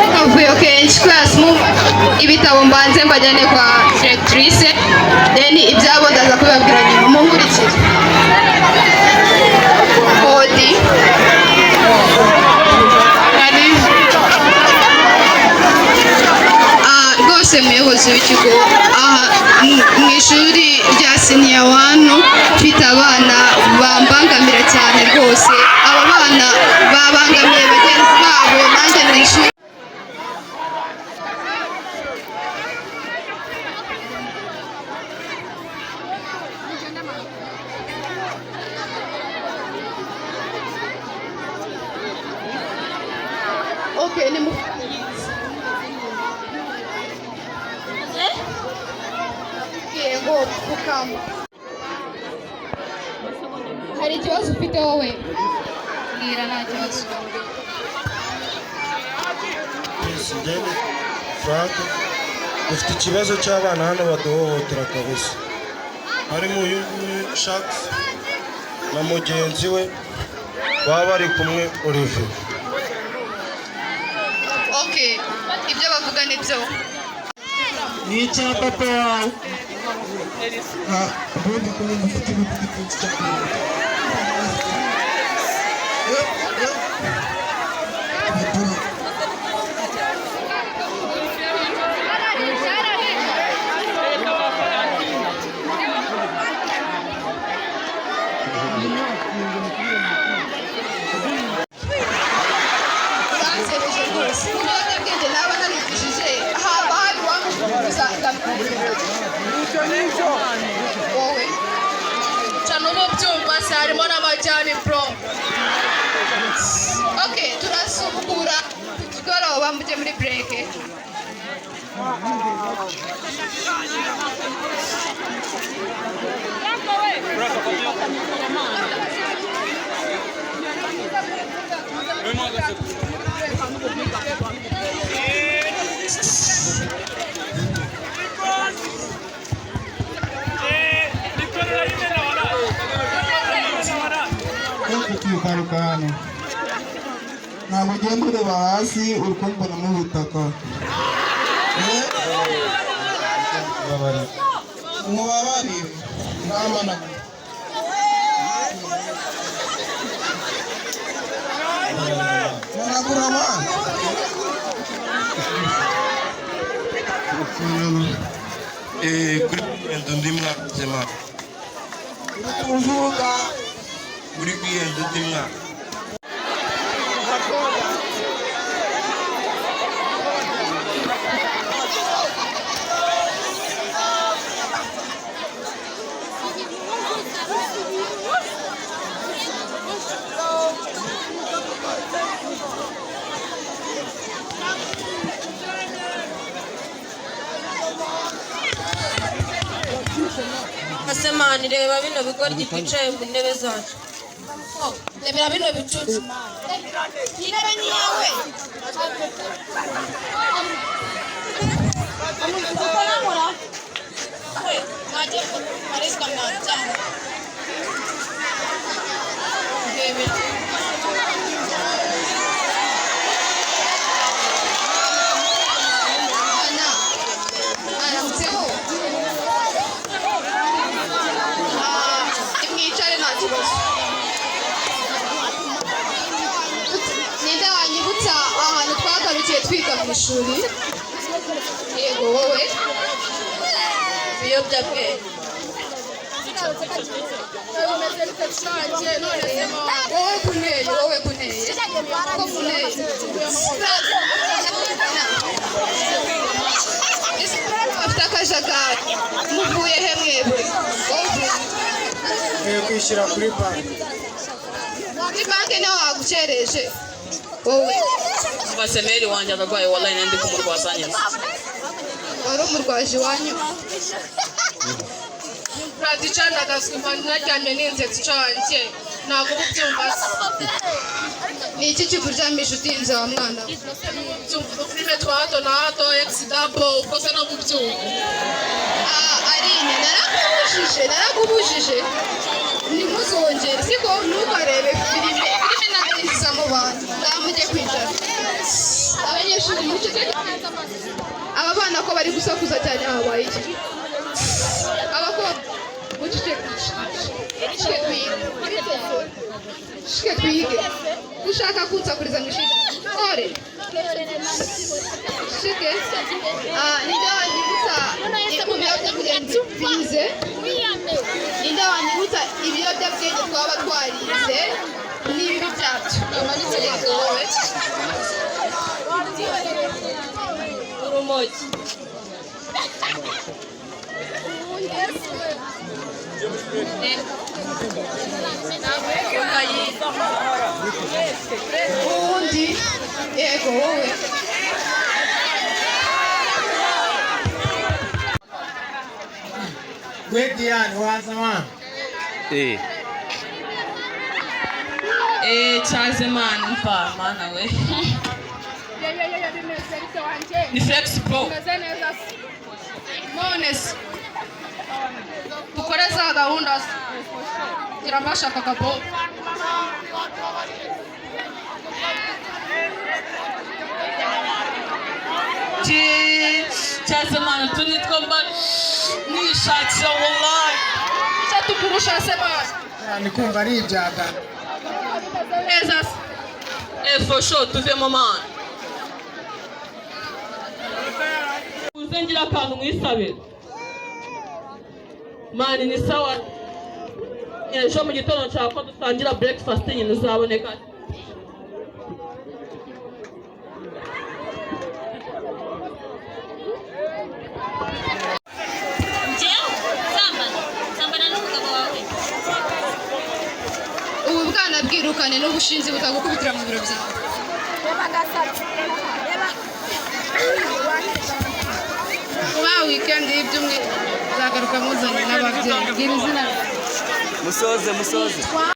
Akavuyo kenshi. Class, mu ibitabo mbanze mbajyane kwa directrice, then ibyabo ndaza kubibabwira nyuma. Munkurikire. Odi. Karibu. Ah, rwose muyobozi w'ikigo, aha mu ishuri rya senior one mfite abana bambangamira cyane rwose. Aba bana babangamiye bagenzi babo, nanjye mu ishuri. Okay, ni mu Yego, pfukama. Hari ikibazo ufite wowe? Mbwira, nta kibazo. Njyewe Frank, dufite ikibazo cy'abana hano baduhohotera kabisa. Harimo uyu nguyu Shaks na mugenzi we baba bari kumwe, Olivier. Okay, ibyo bavuga ni byo. Ni icya papa wawe. Ubundi kuba mufite ibintu byinshi cyane. Eh, eh. Ibituro. Uransebeje rwose. Mu biyobyabwenge naba narigishije, haba hari uwamuvuguruza? Wowe. Cana ubu byumva se, harimo n'amajyani, bro. Okay, turasubukura ku kigoroba, mujye muri break. Tukaruka hano, ntabwo ugenda ureba hasi, uri kumbonamo ubutaka. Eh? Mubabarire ntamana. Muragura amazi. Kuri kwihenda undi mwana muzima. Uri kuvuga. Uri kwihenda undi mwana. Asemani, reba bino bigoryi byicaye ku ntebe zacu. Rebera bino bicucu. Intebe ni iyawe. We mwagiye kubarizwa mwabyanga. Rebera. Mwana aramutseho. Ah, mwicare, nta kibazo. Ninde wanyibutsa ahantu twagarukiye twiga mu ishuri? Yego, wowe. Ibiyobyabwenge. Wowe kuneye, wowe kuneye, ko kuneye. Bafite akajagari. Muvuye he mwebwe? Wowe uvuye? Nkwiye kwishyira kuri banki. Kuri banki niho wagucereje wowe? Basemeri wanjye ararwaye, wallahi nandi kumurwaza nyine. Wari umurwaje iwanyu? Radica ndagaswa, naryamye n'inzetsi canjye, ntabwo uba ubyumva se. Ni iki kikuryamisha utinze, wa mwana we? Byumva udufilime twa hato na hato, egisidabo, ubwo se no kubyumva. Ah, Aline, narakubujije, narakubujije. Ntimuzongere, siko? Ntukarebe filime. Filime ntabwo ari nziza mu bantu. Ngaho mujye kwicara. Abanyeshuri muceceke. Aba bana ko bari gusakuza cyane, habaye iki? Abakobwa muceceke. Shike twige. Shike twige. Ushaka kunsakuriza mu ishuri. Ore. Shike. Ah, ninde wanyibutsa ibiyobyabwenge bize? Ninde wanyibutsa ibiyobyabwenge twaba twarize n'ibibi byabyo? Yego wowe. Urumogi. Uwundi. Yego wowe. We Diane, waza mwana. Cyaze man, mva mana we. Ni flex bro. Bimeze neza se? None se dukore za gahunda se gira mbashaka kabo. Cyaze man, utu nitwo mba nishakira wallahi. Icyo tukurusha se bana? Ndi kumva ari ibya dada. Neza se? For sure tuvemo man. Uze ngira akantu mwisabira. Man ni sawa. Ejo mu gitondo nshaka ko dusangira breakfast nyine uzaboneka. Njyewe nsambana nsambana n'umugabo wawe. Ubu bwana bwirukane n'ubushinzi butagukubitira mu biro byawe. Kuba weekend y'ibyumweru nzagaruka muzanye n'ababyeyi. Bwira izina. Musoze musoze.